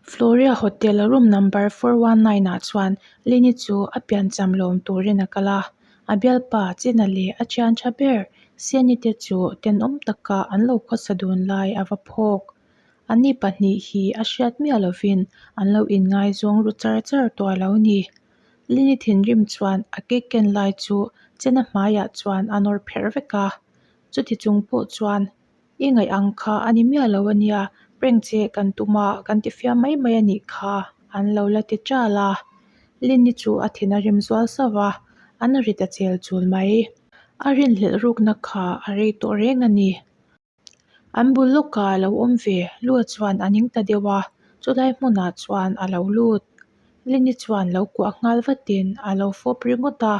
Floria Hotel room number 419 ah chuan Lini chu a piancham lawm turin a kal a, a bialpa China leh a thian tha ber Siani te chu tenawm taka an lo khawsa dun lai a va phawk. Anni pahnih hi a hriat miah lovin an lo inngaizawng ru char char tawh a lo ni. Lini thinrim chuan a cake ken lai chu China hmaiah chuan a nawr pherh vek a, chuti chung pawh chuan I ngaih ang kha a ni miah lo a nia, prank che kan tum a, kan ti fiam mai mai a nih kha, an lo la ti ṭal a. Lynn-i chu a thin a rim zual sauh a, an ri ta chel chul mai. A rinhlelh rukna kha a rei tawh reng a ni. An bul lawkah a lo awm ve, Lua chuan a ning ta deuh a, chulai hmunah chuan a lo lut. Lynn-i chuan lo kuah nghal vatin a lo fawp ringawt a.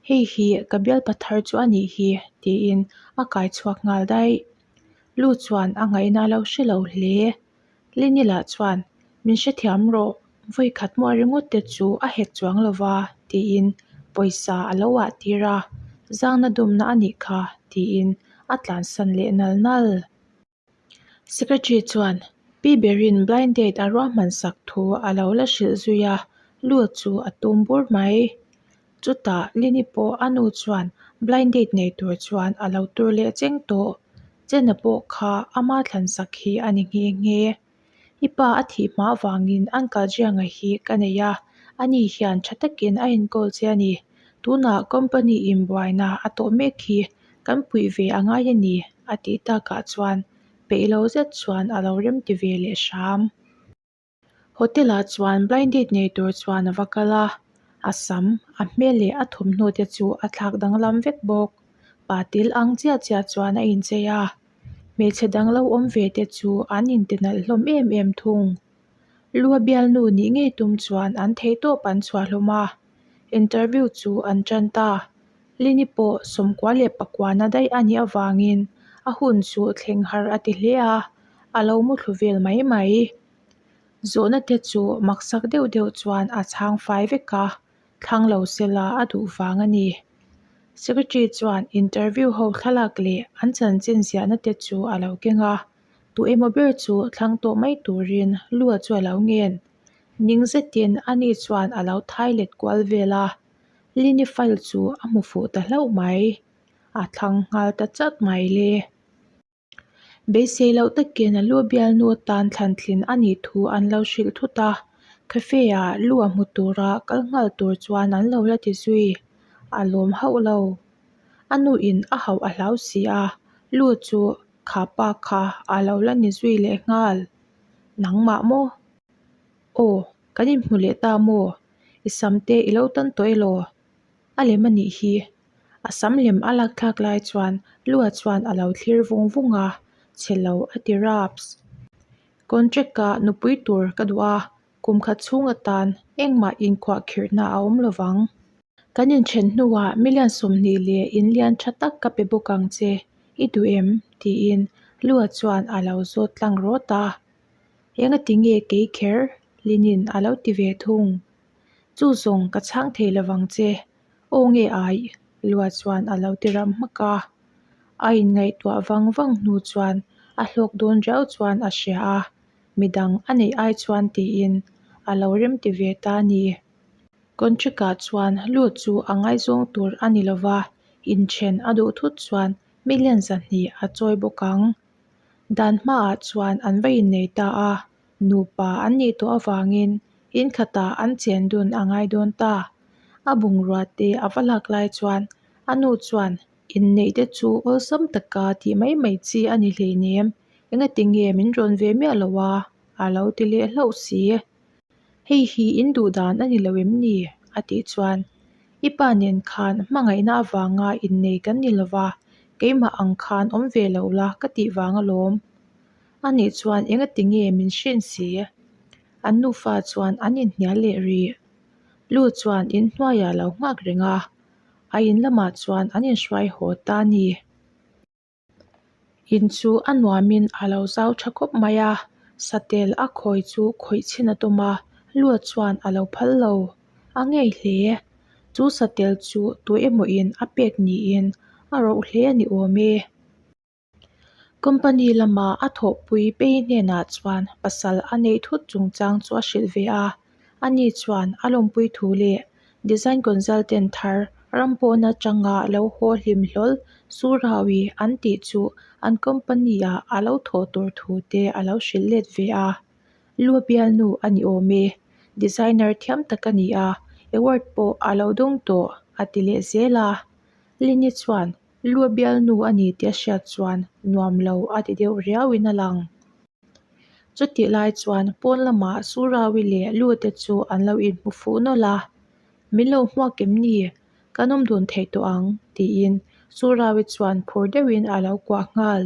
Hei hi ka bialpa thar chu a nih hi tiin a kai chhuak nghal daih. Lu chuan a ngaihna a lo hre lo hle. Linila chuan min hrethiam rawh, vawi khat muah ringawt te chu a hek chuang lo va tiin pawisa a lo ah tir a, zangna dumna a nih kha tiin a tlansan leh nal nal. Secretary chuan Pi Berin blind date a ruahman sak thu a lo la hrilh zui a, lu chu a tum bur mai. Chutah Lini pawh a nu chuan blind date nei tur chuan a lo tur leh cheng tawh. Chena pawh kha ama thlan sak hi a ni nghe nghe. I pa a thih hma avangin Uncle Jianga hi ka nei a, ani hian tha takin a enkawl che a ni. Tunah company in buaina a tawh mek hi kan puih ve a ngai a ni a tih takah chuan peih lo zet chuan a lo rem ti ve leh hram. Hotel ah chuan blind date nei tur chuan a va kal a, a sam, a hmel leh a thawmhnaw te chu a thlak danglam vek bawk. Pa til ang chiah chiah chuan a inchei a. Hmeichhe dang lo awm ve te chu an inti nalh hlawm em em thung. Lua bialnu nih ngei tum chuan an theihtawp an chhuah hlawm a, interview chu an tan ta. Lini pawh sawmkua leh pakuana daih a nih avangin a hun chu thleng har a ti hle a, a lo muthlu vel mai mai. Zawhna te chu maksak deuh deuh chuan a chhang fai vek a, thlang lo sela a duh vang a ni. Secretary chuan interview ho thlalak leh an chanchin ziahna te chu a lo keng a, tu emaw ber chu thlang tawh mai turin Lua chu a lo ngen. Ning zetin ani chuan a lo thai let kual vel a, Lini file chu a hmu fuh ta hlauh mai. A thlang nghal ta chat mai le. Beisei loh takin a lu bialnu atan thlan tlin a nih thu an lo hrilh thut a, cafe ah lu a hmu tura kal nghal tur chuan an lo la ti zui. A lawm hauh lo. A nuin a hauh a hlau si a, lu chu kha pa kha a lo la ni zui leh nghal. Nangmah maw? Aw, kan inhmu leh ta maw? I sam te i lo tan tawh elaw? A lem a nih hi. A sam lem a lak thlak lai chuan Lua chuan a lo thlir vung vung a, chhe lo a ti raps. Contract ah nupui tur ka duh a, kum khat chhung atan engmah inkhuahkhirhna a awm lo vang. Kan inthen hnuah million 20 leh inlian tha tak ka pe bawk ang che, i duh em? tiin Lua chuan a lo zawt tlang rawt a. Engati nge kei kher? Linin a lo ti ve thung. Chu zawng ka chhang thei lovang che, aw nge ai? Lua chuan a lo ti ram hmak a. A inngaihtuah vang vang hnu chuan a hlawk dawn riau chuan a hria a, midang a neih ai chuan tiin a lo rem ti ve ta a ni. Contract ah chuan Lu chu a ngaizawng tur a ni lova, inthen a duh thut chuan million 200 a chawi bawk ang. Dan hmaah chuan an va innei ta a, Nupa an nih tawh avangin in khatah an chen dun a ngai dawn ta. A bungrua te a va lak lai chuan a nu chuan inneih te chu awlsam taka tih mai mai chi a ni hleinem, engati nge min rawn ve miah lo a? a lo ti leh hlauh si. Hei hi in duh dan a ni lo em ni? a tih chuan I pa nen khan hmangaihna avanga innei kan ni lo va, keimah ang khan awm ve lo la ka tih vang alawm. A nih chuan engati nge min hrin si? An nufa chuan an inhnial leh rih. Lu chuan inhnuaiah a lo nghak reng a, a in lamah chuan an inhruai haw ta a ni. In chu a nuamin a lo zau tha khawp mai a, satel a khawi chu khawih chhin a tum a, Lu chuan a lo phal lo. A ngei hle. Chu satel chu tu emawin a pek niin a roh hle a ni awm e. Company lama a thawhpui Pei hnenah chuan pasal a neih thut chungchang chu a hrilh ve a. Ani chuan a lawmpui thu leh design consultant thar ram pawn atanga lo haw hlim hlawl Surawi an tih chu an company-ah a lo thawh tur thu te a lo hrilh let ve a. Lu bialnu a ni awm e, designer thiam tak a ni a, award pawh a lo dawng tawh a ti leh zel a. Lini chuan Lu bialnu a ni tih a hriat chuan nuam lo a ti deuh riauin a lang. Chutih lai chuan pawn lamah Surawi leh Lu te chu an lo inhmu fuh nawlh a, Min lo hmuak em ni? Kan awm dun thei tawh ang tiin Surawi chuan phur deuhin a lo kuah nghal.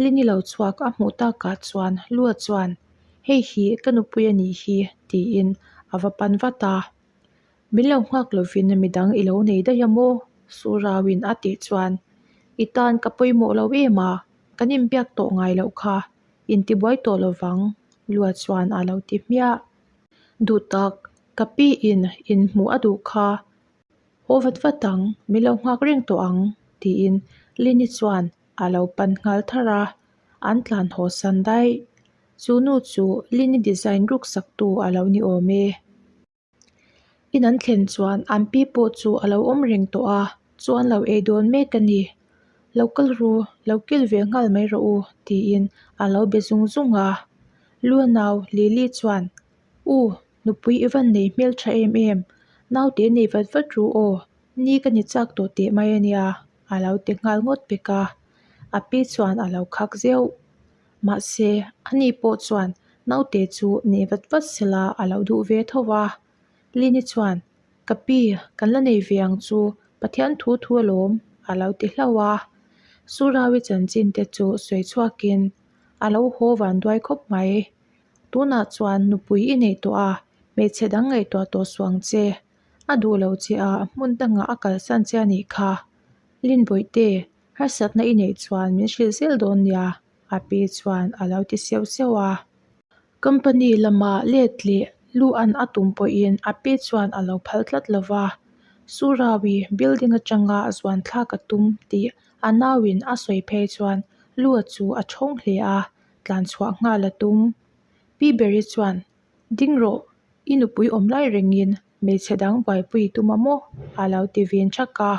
Lini lo chhuak a hmuh takah chuan Lua chuan, Hei hi ka nupui a nih hi tiin a va pan vat a. Min lo nghak lovin midang i lo nei daih a maw? Surauin a tih chuan, I tan ka pawimawh lo em a, kan inbiak tawh ngai loh kha, intibuai tawh lovang Lua chuan a lo ti hmiah. Duh tak, ka pi in inhmuh a duh kha haw vat vat ang, min lo nghak reng tawh ang tiin Lini chuan a lo pan nghal thar a, an tlan haw san daih. Chu nu chu Lini design ruk sak tu a lo ni awm e. In an thlen chuan an pi pawh chu a lo awm reng tawh a, chuan lo ei dawn mek a ni. Lo kal ru, lo kil ve nghal mai rawh u tiin a lo be zung zung a. Lu nau Lily chuan, U, nupui i van nei hmel tha em em, naute nei vat vat ru aw, ni ka ni chak tawh teh mai a nia a lo ti nghal ngawt pek a, a pi chuan a lo khak zeuh. Mahse, ani pawh chuan naute chu nei vat vat sela a lo duh ve tho a. Lini chuan, Ka pi, kan la nei ve ang chu, Pathian thu thu alawm, a lo ti hlauh a. Surawi chanchin te chu sawi chhuakin a lo haw van duai khawp mai. Tunah chuan nupui i nei tawh a, hmeichhe dang ngaihtuah tawh suh ang che. A duh lo che a, hmun dangah a kalsan che a nih kha. Linbawihte, harsatna i neih chuan min hrilh zel dawn nia, a pi chuan a lo ti seuh seuh a. Company lama let leh lu an a tum pawhin a pi chuan a lo phal tlat lo va. Surawi building atanga zuan thlak a tum tih a nauin a sawi phei chuan lu a chu a thawng hle a, tlan chhuah nghal a tum. Pi Beri chuan, Ding rawh, i nupui awm lai rengin hmeichhe dang buaipui i tum a maw? a lo ti vin thak a.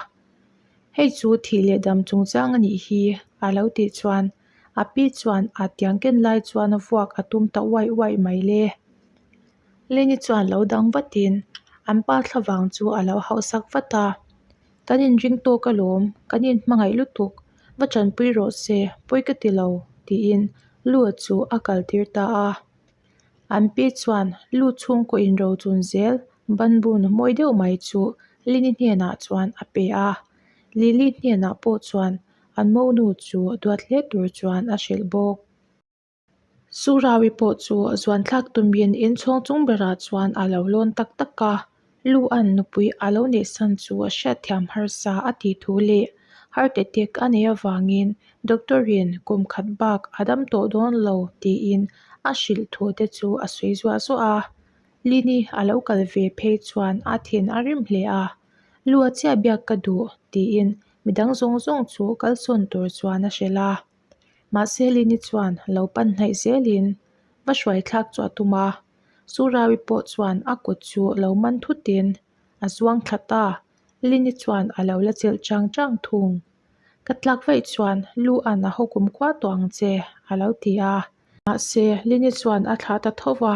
Hei chu thih leh dam chungchang a nih hi a lo tih chuan a pi chuan a tiang ken lai chuan a vuak a tum ta uaih uaih mai le. Leni chuan lo dang vatin an pa thlavang chu a lo hauhsak vat a, Kan inring tawk alawm, kan inhmangaih lutuk, va tanpui rawh se, pawi ka ti lo tiin Lua chu a kaltir ta a. An pi chuan lu chhungkaw inrochun zel banbun mawi deuh mai chu Lini hnenah chuan a pe a. Lily hnenah pawh chuan an monu chu duat hle tur chuan a hrilh bawk. Surawi pawh chu zuanthlak tumin inchhawng chung berah chuan a lo lawn tak tak a. Lu an nupui a lo neihsan chu a hriatthiam harsa a tih thu leh heart attack a neih avangin doctor in kum khat bak a dam tawh dawn lo tiin a hrilh thu te chu a sawi zuah zuah a. Lini a lo kal ve phei chuan a thin a rim hle a, Lu a chiah biak ka duh tiin midang zawng zawng chu kalsawn tur chuan a hrilh a. Mahse Lini chuan lo pan hnaih zelin va hruai thlak chu a tum a. Surawi pawh chuan a kut chu lo man thutin a zuang thla ta, Lini chuan a lo la chelh chang chang thung. Ka tlak vaih chuan lu an a haw kum khua tawh ang che, a lo ti a. Mahse, Lini chuan a thlah ta tho va,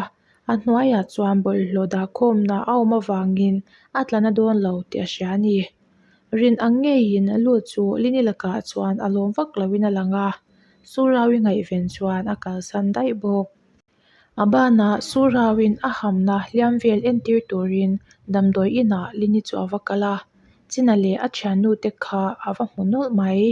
a hnuaiah chuan bawlhhlawh dahkhawmna a awm avangin a tla na dawn lo tih a hria a ni. Rin ang ngeiin lu chu Lini lakah chuan a lawm vak loin a lang a, Surawi ngaihven chuan a kalsan daih bawk. A banah Surauin a hamna hliam vel entir turin damdawi inah Lini chu a va kal a, China leh a thiannu te kha a va hmu nawlh mai.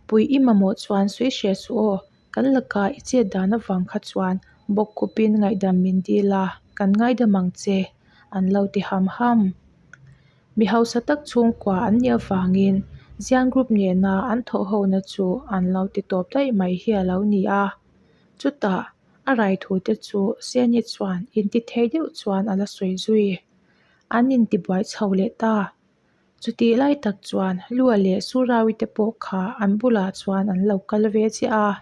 Pui i mamawh chuan sawi hreh suh aw, kan laka i chet dan avang kha chuan bawkkhupin ngaihdam min dil a, kan ngaidam ang che, an lo ti ham ham. Mi hausa tak chhungkua an nih avangin Zian Group nena an thawhhona chu an lo ti tawp daih mai hi a lo ni a. Chutah a rai thu te chu Seni chuan intithei deuh chuan a la sawi zui. An intibuai chho leh ta. Chutih lai tak chuan Lua leh Surawi te pawh kha an bulah chuan an lo kal ve chiah a.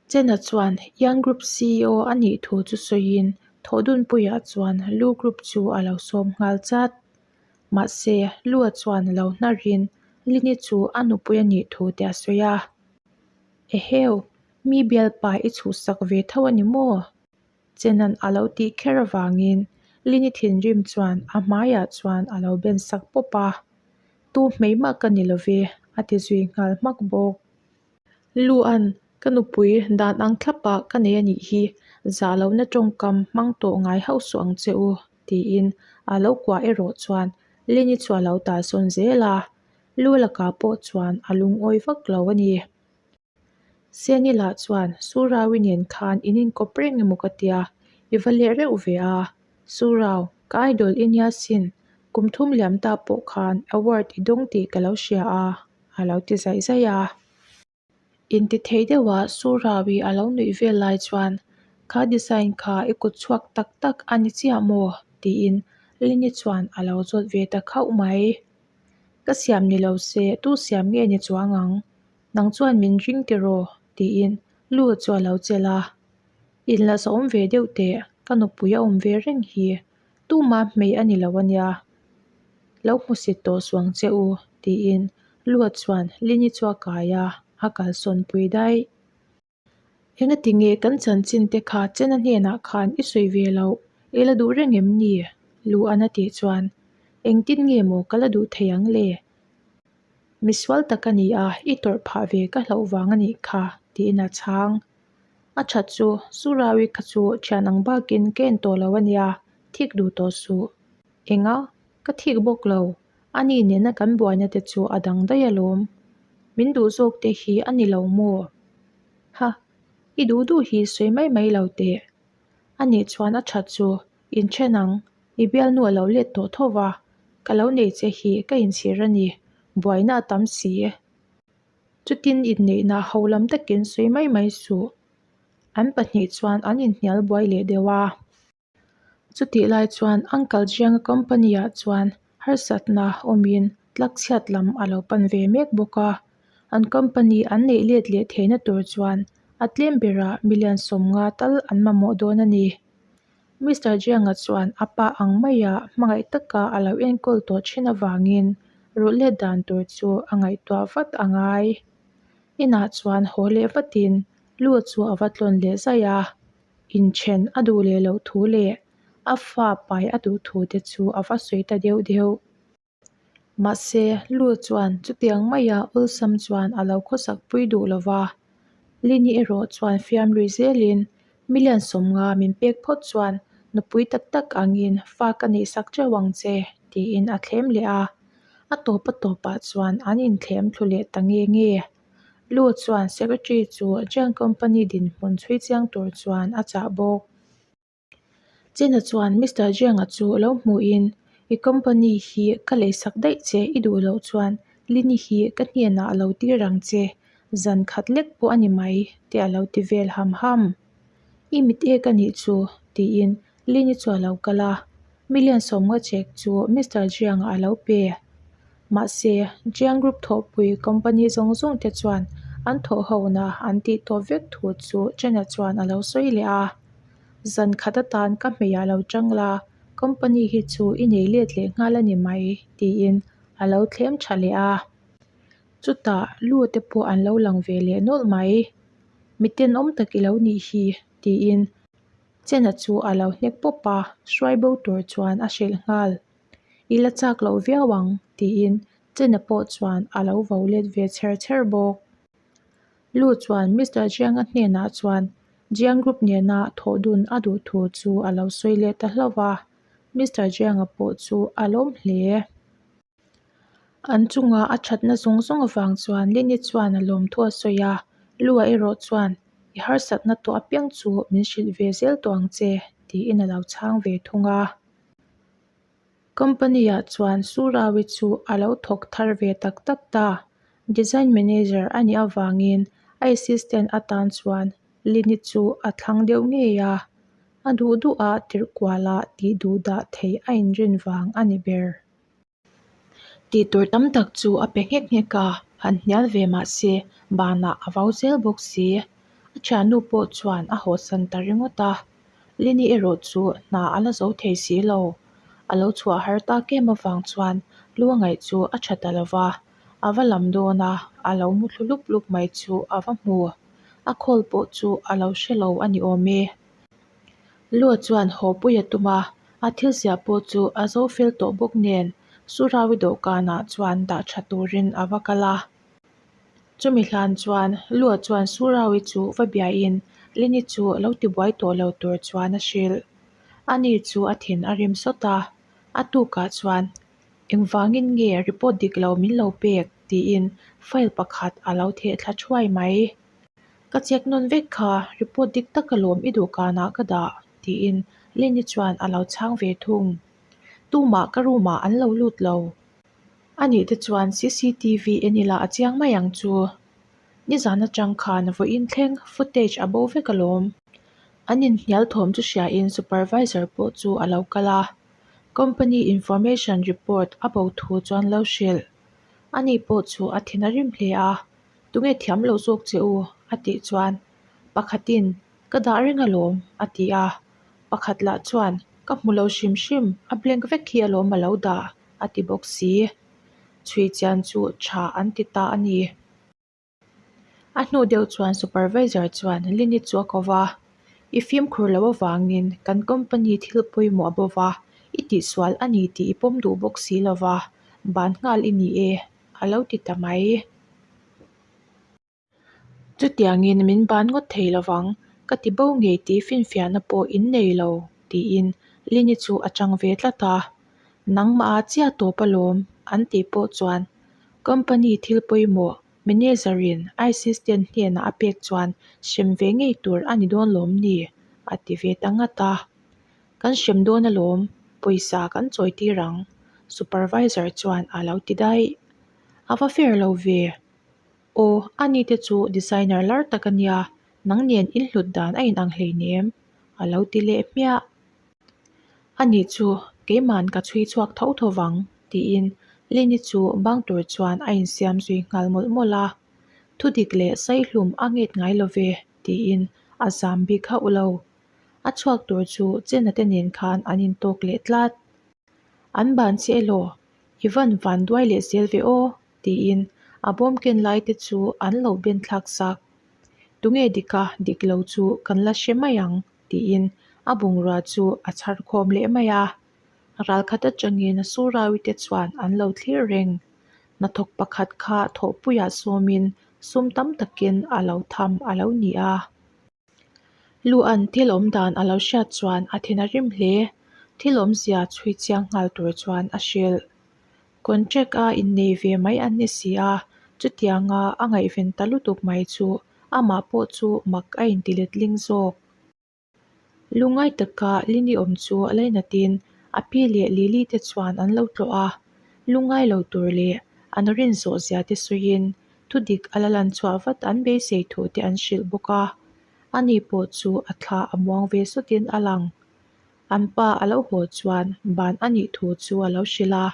Chena chuan Young Group CEO a nih thu chu sawiin Thawhdunpuiah chuan Lu Group chu a lo sawm nghal chat. Mahse, Lua chuan lo hnarin Lini chu a nupui a nih thu te a sawi a. Eheu, mi bialpa i chhuhsak ve tho a ni maw? Chenan a lo tih kher avangin Lini thinrim chuan a hmaiah chuan a lo ben sak pawp a. Tu hmei mah ka ni lo ve, a ti zui nghal hmak bawk. Luan, ka nupui dan ang thlapah ka nei a nih hi, zah lohna tawngkam hmang tawh ngai hauh suh ang che u, tiin a lo kuah erawh chuan Lini chu a lo talsawn zel a, Lu lakah pawh chuan a lungawi vak lo a ni. Seni lah chuan Suraui nen khan in inkawp reng emaw ka tia, i va leh reuh ve a. Surau, ka idol i nia sin, kum thum liam ta pawh khan award i dawng tih ka lo hria a, a lo ti zaih zaih a. Intithei deuha Suraui a lo nuih vel lai chuan, Kha design kha i kut chhuak tak tak a ni chiah maw? tiin Lini chuan a lo zawt ve ta khauh mai. Ka siam ni lo se, tu siam nge ni chuang ang? Nang chuan min ring tiraw? tiin Lu chu a lo chelh a. Inla zawhawm ve deuh teh, ka nupui a awm ve reng hi. Tuma hmei a ni lo a nia. Lo hmusit tawh suang che u, tiin Lu chuan Lini chu a kai a, a kalsawn pui daih. Engati nge kan chanchin te kha Chena hnenah khan i sawi ve loh? I la duh reng em ni? Luan a tih chuan, Engtin nge maw ka la duh thei ang le? Misual tak a ni a, i tawrh phah ve ka hlauh vang a nih kha, tiin a chhang. A that chu, Surawi kha chu thian ang bakin ka en tawh lo a nia, thik duh tawh suh. Enga? Ka thik bawk lo. Ani nena kan buaina te chu a dang daih alawm. Min duh zawk te hi a ni lo maw? Ha, i duh duh hi sawi mai mai lo teh. Ani chuan a that chu, Inthen ang, i bialnu a lo let tawh tho va, ka lo nei che hi ka inchhir a ni, buaina a tam si. Chutin inneihna ho lam takin sawi mai mai suh. An pahnih chuan an inhnial buai leh deuh a. Chutih lai chuan Uncle Jianga company ah chuan harsatna awmin tlakchhiat lam a lo pan ve mek bawk a. An company an neih let leh theihna tur chuan a tlem berah million 50 tal an mamawh dawn a ni. Mister Jianga chuan a pa ang maia hmangaih taka a lo enkawl tawh thin avangin rulh let dan tur chu a ngaihtuah vat a ngai. Inah chuan haw leh vatin Lu chu a va tlawn leh zaih a. Inthen a duh leh loh thu leh a fa pai a duh thu te chu a va sawi ta deuh deuh. Mahse, Lu chuan chutiang maia awlsam chuan a lo khawsak pui duh lo va. Lini erawh chuan fiam lui zelin million 50 min pek phawt chuan nupui tak tak angin fa ka neihsak teuh ang che tiin a thlem leh a. A tawp a tawpah chuan an inthlem thlu leh ta nge nge. Lu chuan secretary chu Jiang Company dinhmun chhui chiang tur chuan a chah bawk. Chena chuan Mister Jiang-a chu lo hmuhin, I company hi ka leisak daih che i duh loh chuan Lini hi ka hnenah a lo tir ang che, zan khat lek pawh a ni mai te a lo ti vel ham ham. I mit ek a nih chu tiin Lini chu a lo kal a, million 50 check chu Mister Jiang-a a lo pe. Mahse, Jiang Group thawhpui company zawng zawng te chuan an thawh hona an tih tawh vek thu chu Chena chuan a lo sawi leh a. Zan khat atan ka hmeiah lo chang la, company hi chu i nei let leh nghal a ni mai, tiin a lo thlem tha leh a. Chutah lu te pawh an lo lang ve leh nawlh mai. Mi tenawm tak i lo nih hi, tiin Chena chu a lo hnek pawp a, hruai bo tur chuan a hrilh nghal. I la chak loh viau ang, tiin Chena pawh chuan a lo vo let ve chher chher bawk. Lu chuan Mister Jiang-a hnenah chuan Jiang Group nena thawh dun a duh thu chu a lo sawi leh ta hlauh va, Mister Jiang-a pawh chu a lawm hle. An chunga a thatna zawng zawng avang chuan Lini chuan a lawm thu a sawi a, Lu-a erawh chuan, I harsatna tawh apiang chu min hrilh ve zel tawh ang che, tiin a lo chhang ve thung a. Company-ah chuan Surawi chu a lo thawk thar ve tak tak ta. Design manager a nih avangin a assistant atan chuan Lini chu a thlang deuh ngei a, a duh duh a tirh kualah tih duh dah theih a inrin vang a ni ber. Tihtur tam tak chu a pe nghek nghek a, han hnial ve mah se banah a vau zel bawk si. A thiannu pawh chuan a hawsan ta ringawt a. Lini erawh chu hna a la zo thei si lo. A lo chhuah har tak em avang chuan lu a ngaih chu a tha ta lo va, a va lam dawn a, a lo mu thlu lup lup mai chu a va hmu. A call pawh chu a lo hre lo a ni awm e. Lua chuan haw pui a tum a, a thil ziah pawh chu a zo fel tawh bawk nen Surawi dawhkanah chuan dah tha turin a va kal a. Chumi hlan chuan Lua chuan Surawi chu va biain Lini chu lo tibuai tawh lo tur chuan a hrilh. Ani chu a thin a rim sawt a, a tukah chuan Engvangin nge report dik lo min lo pek? tiin file pakhat a lo theh thla thuai mai. Ka check nawn vek kha, report dik tak alawm i dawhkanah ka dah, tiin Lini chuan a lo chhang ve thung. Tumah ka room ah an lo lut lo. Anih te chuan cctv en ila a chiang mai ang chu. Nizan atang khan vawiin thleng footage a bo vek alawm. An inhnial thawm chu hriain supervisor pawh chu a lo kal a. Company information report a bo thu chuan lo hrilh. Ani pawh chu a thin a rim hle a. Tunge thiam lo zawk che u? a tih chuan pakhatin Ka dah reng alawm a ti a. Pakhat lah chuan Ka hmu lo hrim hrim, a blank vek hi alawm a lo dah a ti bawk si. Chhui chian chu tha an ti ta a ni. A hnu deuh chuan supervisor chuan Lini chu a ko va, I fimkhur loh avangin kan company thil pawimawh a bo va, i tihsual a ni tih i pawm duh bawk si lo va, ban nghal i ni e, a lo ti ta mai. Chutiangin min ban ngawt thei lo vang, ka ti bo ngei tih finfiahna pawh in nei lo, tiin Lini chu a chang ve tlat a. Nangmah a chiah tawp alawm, an tih pawh chuan company thil pawimawh manager in assistant hnenah a pek chuan hrem ve ngei tur a ni dawn lawm ni? a ti ve ta ngat a. Kan hrem dawn alawm, pawisa kan chawi tir ang, supervisor chuan a lo ti daih. A va fair lo ve. Aw, ani te chu designer lar tak a nia, nang nen in hlut dan a inang hleinem, a lo ti leh hmiah. Ani chu keiman ka chhui chhuak tho tho vang, tiin Lini chu bang tur chuan a insiam zui nghal mawlh mawlh a. Thudik leh saihlum a nget ngai lo ve, tiin a zam bik hauh lo. A chhuak tur chu Chena te nen khan an intawk leh tlat. An ban che elaw? I van van duai leh zel ve aw, tiin a bawm ken lai te chu an lo ben thlak sak. Tunge dika dik lo chu kan la hre mai ang, tiin a bungrua chu a chhar khawm leh mai a. Ralkhat atangin Surawi te chuan an lo thlir reng. Hnathawk pakhat kha thawhpuiah sawmin sum tam takin a lo tham a lo ni a. Luan thil awm dan a lo hriat chuan a thin a rim hle. Thil awmzia chhui chiang nghal tur chuan a hrilh. Contract a innei ve mai an ni si a, chutianga a ngaihven ta lutuk mai chu amah pawh chu mak a inti letling zawk. Lungngai taka Lini awm chu a lainatin a pi leh Lily te chuan an lo tlawh a, lungngai lo tur leh an rin zawh zia te sawiin thudik a la lan chhuah vat an beisei thu te an hrilh bawk a, ani pawh chu a thla a muang ve sawtin a lang. An pa a lo haw chuan ban a nih thu chu a lo hrilh a.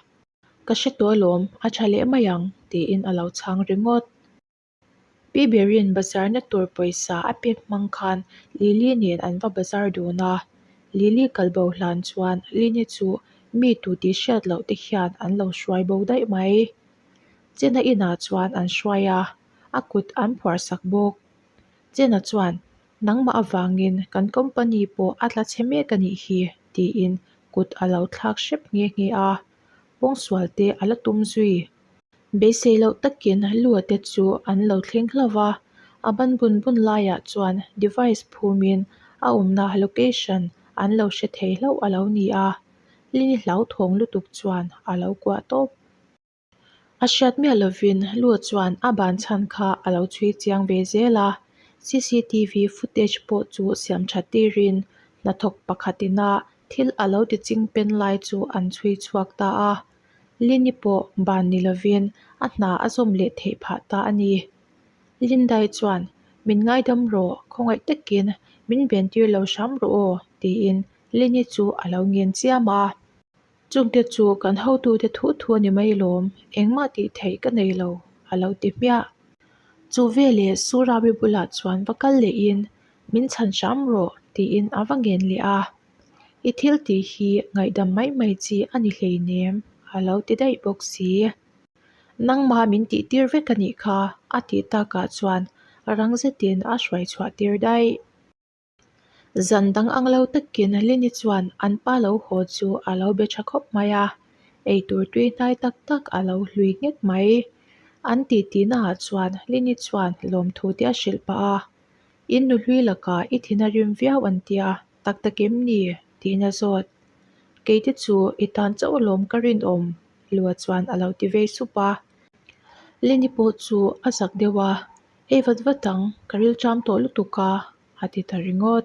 Ka hre tawh alawm, a tha leh mai ang, tiin a lo chhang ringawt. Pi Berin bazar na tur pawisa a pek hmang khan Lily nen an va bazar dun a. Lily kal bo hlan chuan Lini chu mi tu tih hriat loh te hian an lo hruai bo daih mai. Chena inah chuan an hruai a, a kut an phuar sak bawk. Chena chuan Nangmah avangin kan company pawh a tla chhe mek a nih hi, tiin kut a lo thlak hrep nghe nghe a, pawngsual te a la tum zui. Beisei loh takin Lua te chu an lo thleng hlauh va, a ban bun bun laiah chuan device phumin a awmna location an lo hre thei hlauh a lo ni a, Lini hlauthawng lutuk chuan a lo kuah tawp. A hriat miah lovin Lu chuan a ban chhan kha a lo chhui chiang ve zel a, cctv footage pawh chu siam tha tirin hnathawk pakhatina thil a lo ti ching pen lai chu an chhui chhuak ta a. Lini pawh ban ni lovin a hna a zawm leh theih phah ta a ni. Lindai chuan, Min ngaidam rawh, khawngaih takin min bentir lo hram rawh aw, tiin Lini chu a lo ngen chiam a. Chungte chu kan hotute thu thu a ni mai lawm, engmah tih theih ka nei lo, a lo ti hmiah. Chu veleh Surabi bulah chuan va kal lehin, Min chhan hram rawh, tiin a va ngen leh a. I thil tih hi ngaihdam mai mai chi a ni hleinem, a lo ti daih bawk si. Nangmah min tih tir vek a nih kha, a tih takah chuan rang zetin a hruai chhuah tir daih. Zan dang ang lo takin Lini chuan an pa lo haw chu a lo be tha khawp mai a, eitur tui hnai tak tak a lo hlui nghet mai. An titi naah chuan Lini chuan lawmthu te a hrilh pah a, In nu hlui lakah i thin a rim viau an tia, tak tak em ni? tiin a zawt. Keite chu i tan chauh alawm ka rinawm, Lua chuan a lo ti vei sup a. Lini pawh chu a zak deuh a, Ei vat vat ang, ka rilṭam tawh lutuk a, a ti ta ringawt.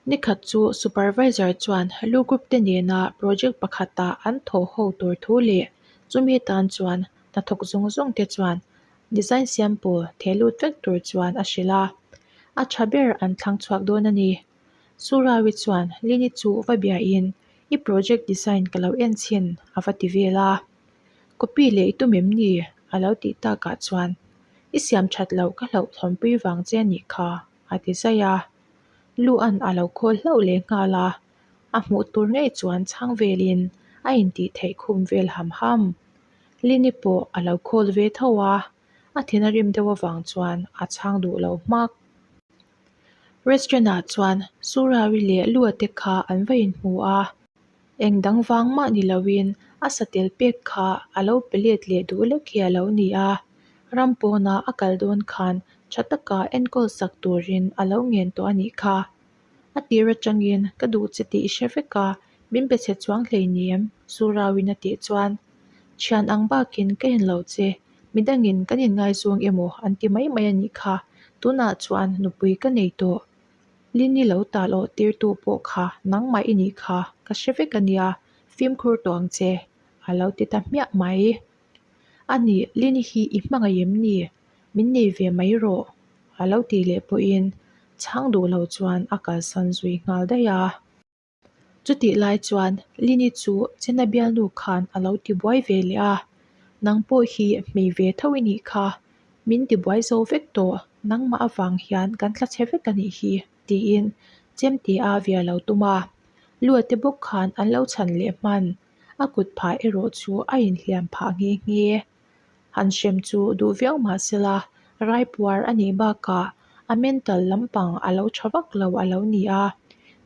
Nikhat chu supervisor chuan Lu Group te nena project pakhatah an thawh ho tur thu leh chumi tan chuan hnathawk zawng zawng te chuan design siam pawl theh lut vek tur chuan a hrilh a, a tha ber an thlang chhuak dawn a ni. Surawi chuan Lini chu va biain i project design ka lo en chhin a va ti vel a. Copy leh i tum em ni? a lo tih takah chuan i siam that loh ka hlauhthawnpui vang che a nih kha a ti zaih a. Luan a lo khawl hlauh leh nghal a, a hmuh tur ngei chuan chhang velin a intih theih khum vel ham ham. Lini pawh a lo khawl ve tho a, a thin a rim deuh avang chuan a chhang duh lo hmak. Restaurant ah chuan Surawi leh Lua te kha an va inhmu a, eng dang vang mah ni loin a satel pek kha a lo pe let leh duh lek hi a lo ni a, ram pawna a kal dawn khan tha taka enkawl sak turin a lo ngen tawh a nih kha. A tir atangin ka duh che tih i hre vek a, min pe chhe chuang hleinem, Surawi'n a tih chuan Thian ang bakin ka en lo che, midangin kan inngaizawng emaw an ti mai mai a nih kha, tunah chuan nupui ka nei tawh. Lini lo tal awh tirtu pawh kha nangmah i nih kha, ka hre vek a nia, fimkhur tawh ang che, a lo ti ta hmiah mai. A nih, Lini hi i hmangaih em ni? Min nei ve mai rawh, a lo tih leh pawhin chhang duh lo chuan a kalsan zui nghal daih a. Chutih lai chuan Lini chu Chena bialnu khan a lo tibuai ve leh a, Nang pawh hi hmei ve tho i nih kha, min tibuai zo vek tawh, nangmah avang hian kan tla chhe vek a nih hi, tiin chemte a via lo tum a. Luate bawk khan an lo chhan leh hman, a kut phah erawh chu a inhliam phah nghe nghe. Han hrem chu duh viau mah sela, raipuar a nih bakah a mental lampang a lo tha vak lo a lo ni a.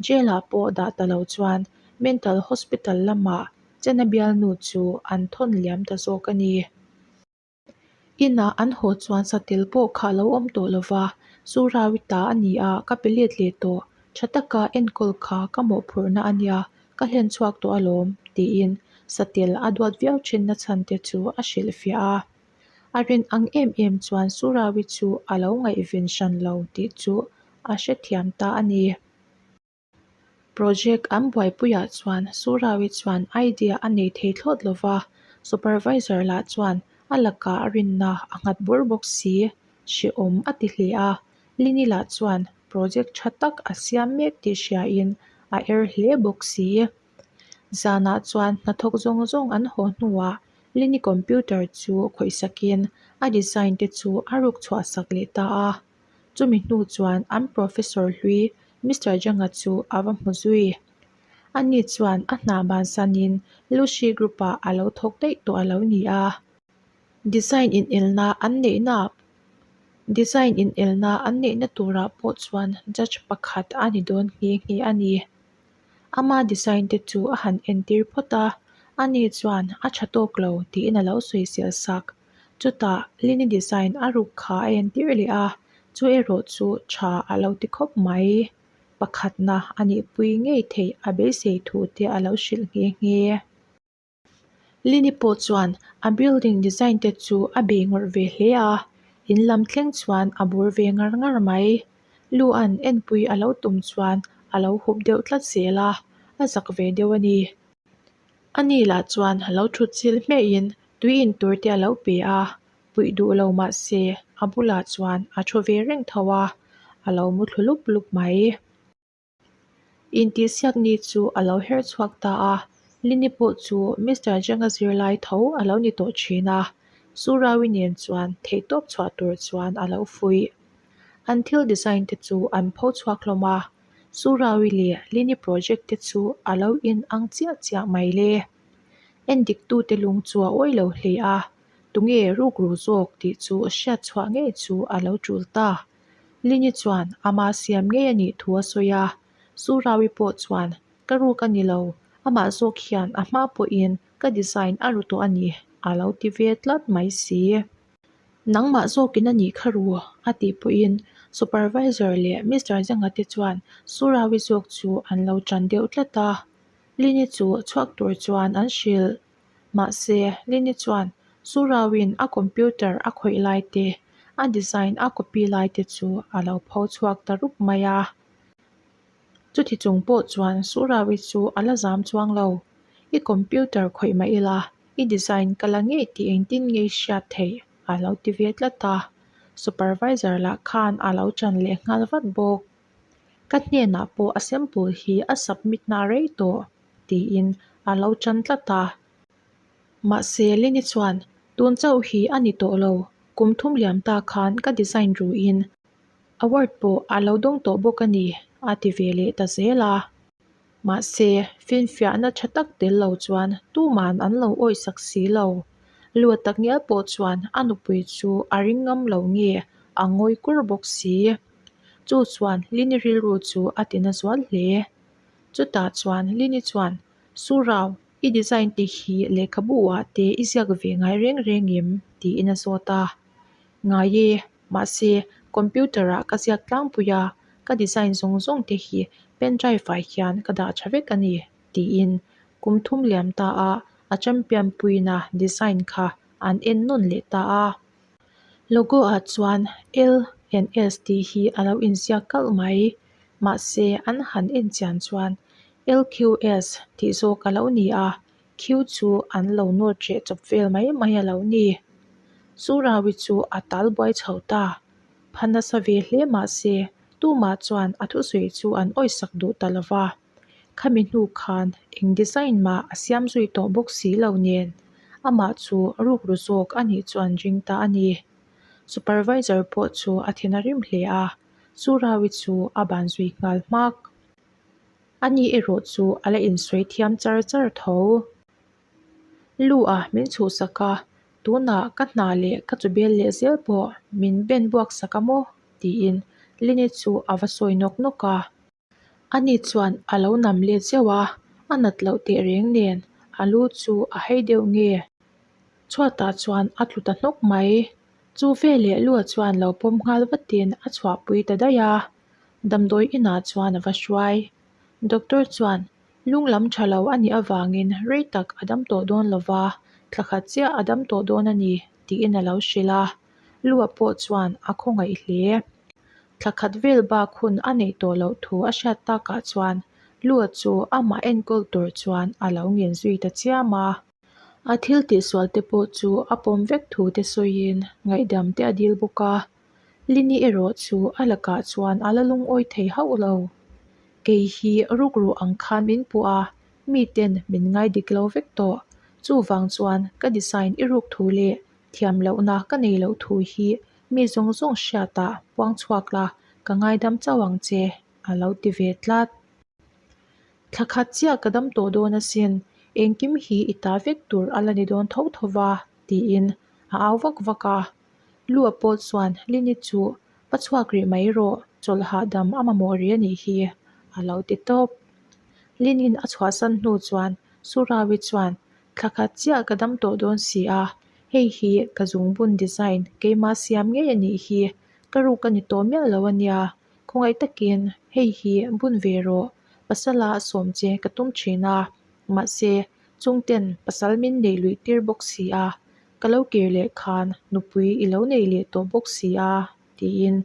Jail ah pawh dah ta lo chuan mental hospital lamah Chena bialnu chu an thawn liam ta zawk a ni. Inah an haw chuan satel pawh kha a lo awm tawh lo va, Surawi ta a ni a, ka pe let leh tawh. Tha taka enkawl kha ka mawhphurhna a nia, ka hlen chhuak tawh alawm, tiin satel a duat viau thin na chhan te chu a hrilhfiah a. A rin ang em em chuan Surawi chu a lo ngaihven hran lo tih chu a hrethiam ta a ni. Project an buaipuiah chuan Surawi chuan idea a nei thei thlawt lo va, supervisor lah chuan a lakah rinna a nghat bur bawk si, hrehawm a ti hle a. Lini lah chuan project tha tak a siam mek tih hriain a er hle bawk si. Zanah chuan hnathawk zawng zawng an haw hnuah Lini computer chu khawihsakin a design te chu a ruk chhuahsak leh ta a. Chumi hnu chuan an professor hlui Mister Janga chu a va hmu zui. Ani chuan a hna bansanin Lucy group-ah a lo thawk daih tawh a lo ni a. Design inelna an neihna Design inelna an neihna turah pawh chuan judge pakhat a ni dawn nghe nghe a ni. Ama design te chu a han entir phawt a, ani chuan a tha tawk lo tiin a lo sawisel sak. Chutah Lini design a ruk kha a entir leh a, chu erawh chu tha a lo ti khawp mai. Pakhatna a nihpui ngei theih a beisei thu te a lo hrilh nghe nghe. Lini pawh chuan a building design te chu a bei ngawrh ve hle a, in lam thleng chuan a bur ve ngar ngar mai. Luan enpui a lo tum chuan a lo hup deuh tlat zel a, a zak ve deuh a ni. Ani lah chuan a lo thut chil hmehin tui in tur te a lo pe a, puih duh lo mah se a bulah chuan a thu ve reng tho a, a lo mu thlu lup lup mai. Intihsiak ni chu a lo her chhuak ta a. Lini pawh chu Mister Zhang-a zirlai tho a lo ni tawh thin a, Surawi nen chuan theihtawp chhuah tur chuan a lo fuih. An thil design te chu an pho chhuak hlawm a, Surawi leh Lini project te chu a lo in ang chiah chiah mai le. Endiktute lung chu a awi lo hle a, tunge rukru zawk tih chu hriat chhuah ngei chu a lo tul ta. Lini chuan ama siam ngei a nih thu a sawi a, Surawi pawh chuan ka ruk a ni lo, amah zawk hian a hma pawhin ka design a ru tawh a ni a lo ti ve tlat mai si. Nangmah zawkin a nih kha ru a tih pawhin supervisor leh Mister Zanga te chuan Surawi zawk chu an lo tan deuh tlat a, Lini chu chhuak tur chuan an hrilh. Mahse, Lini chuan Surawi'n a computer a khawih lai te, a design a copy lai te chu a lo pho chhuak ta rup mai a. Chuti chung pawh chuan Surawi chu a la zam chuang lo. I computer khawih mah ila, i design ka la ngei tih engtin nge i hriat theih? a lo ti ve tlat a. Supervisor lah khan a lo chan leh nghal vat bawk. Ka hnenah pawh a sample hi a submit na rei tawh tiin a lo chan tlat a. Mahse, Lini chuan, Tun chauh hi a ni tawh lo, kum thum liam ta khan ka design ruin award pawh a lo dawng tawh bawk a ni, a ti ve leh ta zel a. Mahse, finfiahna tha tak tel lo chuan tuman an lo awihsak si lo. Lua tak ngial pawh chuan a nupui chu a ring ngam lo nge a ngawi kur bawk si. Chu chuan Lini rilru chu a ti na zual hle. Chutah chuan Lini chuan, Surau, i design te hi lehkhabu ah te i ziak ve ngai reng reng em? tiin a zawt a. Ngai e, mahse computer ah ka ziak tlangpui a, ka design zawng zawng te hi pen drive ah hian ka dah tha vek a ni, tiin kum thum liam ta a a champion puina design kha an en nawn leh ta a. Logo ah chuan L and S tih hi a lo inziak kalh mai. Mahse an han en chian chuan LQS tih zawk a lo ni a, Q chu an lo nawt reh chawp vel mai mai a lo ni. Surawi chu a tal buai chho ta. Pha nasa ve hle mahse tumah chuan a thusawi chu an awisak duh ta lo va. Khami hnu khan eng design mah a siam zui tawh bawk si lo nen amah chu rukru zawk a nih chuan ring ta a ni. Supervisor pawh chu a thin a rim hle a, Surawi chu a ban zui nghal hmak. Ani erawh chu a la insawi thiam char char tho. Lu a min chhuhsak a, tunah ka hna leh ka chubel leh zel pawh min ben buak sak a maw? tiin Lini chu a va sawi nawk nawk a. Ani chuan a lo nam let zeuh a, a nat loh teh reng nen a lu chu a hei deuh nge? Chhuatah chuan a tlu ta hnawk mai. Chu veleh lua chuan lo pawm nghal vatin a chhuahpui ta daih a, damdawi inah chuan a va hruai. Doctor chuan lung lam tha lo a nih avangin rei tak a dam tawh dawn lo va, thla khat chiah a dam tawh dawn a ni tiin a lo hrilh a. Lua pawh chuan a khawngaih hle. Thla khat vel bak hun a neih tawh loh thu a hriat takah chuan Lua chu amah enkawl tur chuan a lo ngen zui ta chiam a. A thil tihsual te pawh chu a pawm vek thu te sawiin ngaihdam te a dil bawk a. Lini erawh chu a lakah chuan a la lungawi thei hauh lo. Kei hi rukru ang khan min puh a, miten min ngai dik lo vek tawh. Chuvang chuan ka design i ruk thu leh thiam lohna ka nei loh thu hi mi zawng zawng hriatah puang chhuak la, ka ngaidam chauh ang che, a lo ti ve tlat. Thla khat chiah ka dam tawh dawn asin, engkim hi i ta vek tur a la ni dawn tho tho va, tiin a au vak vak a. Lua pawh chuan Lini chu va chhuak rih mai rawh, chawlh hahdam a mamawh rih a nih hi, a lo ti tawp. Lini'n a chhuahsan hnu chuan Surawi chuan Thla khat chiah ka dam tawh dawn si a, hei hi ka zungbun design keima siam ngei a nih hi, ka ruk a ni tawh miah lo a nia, khawngaih takin hei hi bun ve rawh, pasala sawm che ka tum thin a, mahse chungten pasal min neih luih tir bawk si a, ka lo kir leh khan nupui i lo nei leh tawh bawk si a tiin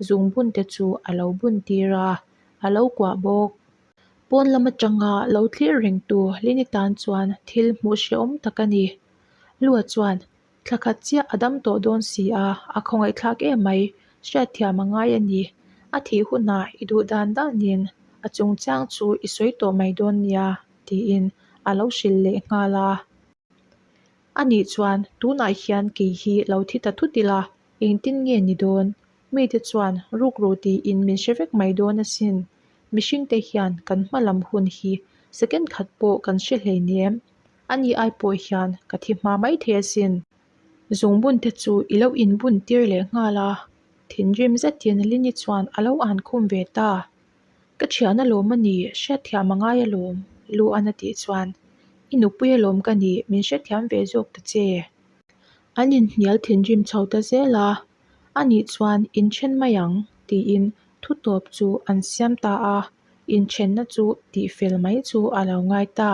zungbun te chu a lo bun tir a, a lo kuah bawk. Pawn lam atanga lo thlir rengtu Lini tan chuan thil hmuh hrehawm tak a ni. Lua chuan, Thla khat chiah a dam tawh dawn si a, a khawngaihthlak em mai, hriatthiam a ngai a ni. A thih hunah i duh dan danin a chungchang chu i sawi tawh mai dawn nia, tiin a lo hrilh leh nghal a. Anih chuan tunah hian kei hi lo thi ta thut ila, engtin nge ni dawn? Mite chuan rukru tiin min hre vek mai dawn asin. Mihringte hian kan hma lam hun hi second khat pawh kan hre hleinem. Ani ai pawh hian ka thi hma mai thei asin. Zungbun te chu i lo inbun tir leh nghal a, thinrim zetin Lini chuan a lo an khum ve ta. Ka thian alawm a ni, hriatthiam a ngai alawm, Luan a tih chuan, I nupui alawm ka nih, min hrethiam ve zawk ta che. An inhnial thinrim chho ta zel a, anih chuan inthen mai ang, tiin thutawp chu an siam ta a, inthenna chu tihfel mai chu a lo ngai ta.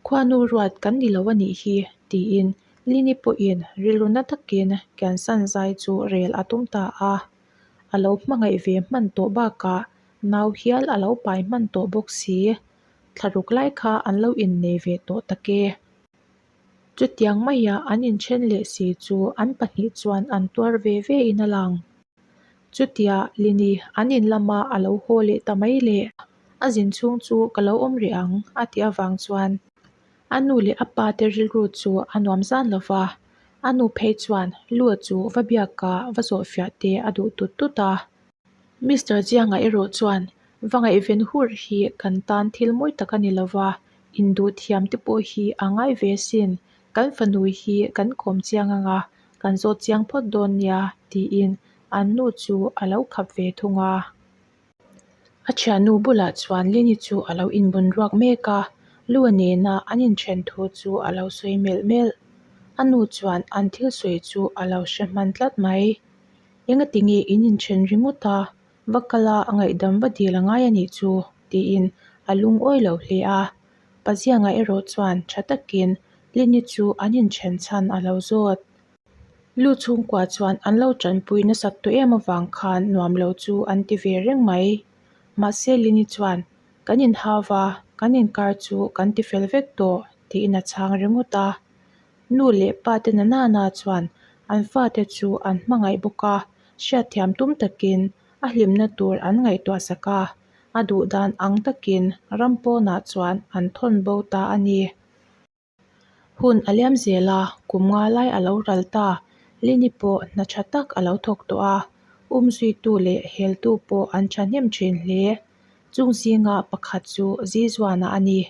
Khuanu ruat kan ni lo a nih hi, tiin Lini pawhin rilru na takin kiansan zai chu rel a tum ta a. A lo hmangaih ve hman tawh bakah nau hial a lo pai hman tawh bawk si. Thlaruk lai kha an lo innei ve tawh tak e. Chutiang maia an inthen leh si chu an pahnih chuan an tuar ve ve in a lang. Chutia Lini an in lama a lo haw leh ta mai le, a zin chhung chu ka lo awm rih ang a tih avang chuan a nu leh a pa te rilru chu a nuam zan lo va, a nu phei chuan Lua chu va biaka va zawhfiah te a duh tut tut a. Mister Chianga erawh chuan va ngaihven hur hi kan tan thil mawi tak a ni lo va, induh thiam te pawh hi a ngai ve asin, kan fanu hi kan kawm chiang ang a, kan zawt chiang phawt dawn nia tiin an nu chu a lo khap ve thung a. A thiannu bulah chuan Lini chu a lo inbun ruak mek a, Lua nena an inthen thu chu a lo sawi melh melh. A nu chuan an thil sawi chu a lo hre hman tlat mai. Engati nge in inthen ringawt a, va kal a a ngaihdam va dil a ngai a nih chu, tiin a lungawi lo hle a. Pazianga erawh chuan tha takin Lini chu an inthen chhan a lo zawt. Lu chhungkua chuan an lo tanpui nasat tawh em avang khan nuam lo chu an ti ve reng mai. Mahse Lini chuan, Kan inhau va, kan inkar chu kan ti fel vek tawh, tiin a chhang ringawt a. Nu leh pa te na nana chuan an fate chu an hmangaih bawk a, hriatthiam tum takin a hlimna tur an ngaihtuah sak a, a duh dan ang takin ram pawnah chuan an thawn bo ta a ni. Hun a liam zel a, kum nga lai a lo ral ta. Lini pawh hna tha tak a lo thawk tawh a, umzuitu leh heltu pawh an thahnem thin hle. Chung zinga pakhat chu Zizuana a ni.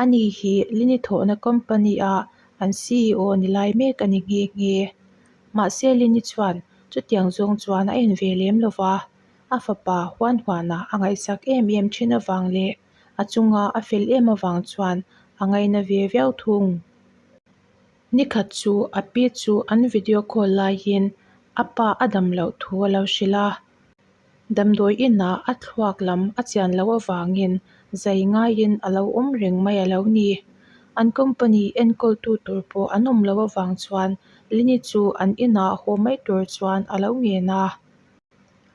Ani hi Lini thawhna company-a an CEO ni lai mek a ni nghe nghe. Mahse Lini chuan chutiang zawng chuan a en ve lem lo va, a fapa huan huana a ngaihsak em em thin avang leh a chunga a fel em avang chuan a ngaina ve viau thung. Nikhat chu a pi chu an video call laiin a pa a dam loh thu a lo hrilh a. Damdawi inah a thluak lam a chian loh avangin zai ngaiin a lo awm reng mai a lo ni. An company enkawltu tur pawh an awm loh avang chuan Lini chu an inah haw mai tur chuan a lo ngen a.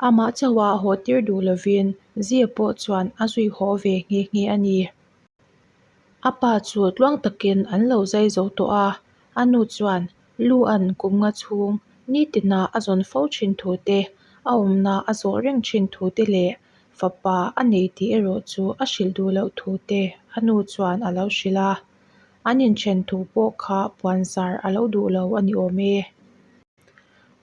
Amah chauha haw tir duh lovin Zia pawh chuan a zui haw ve nghe nghe a ni. A pa chu tluang takin an lo zai zo tawh a, a nu chuan lu an kum nga chhung nitina a zawn fo thin thu te, a awmna a zawh reng thin thu te leh fapa a nei tih erawh chu a hrilh duh loh thu te a nu chuan a lo hrilh a. An inthen thu pawh kha puanzar a lo duh lo a ni awm e.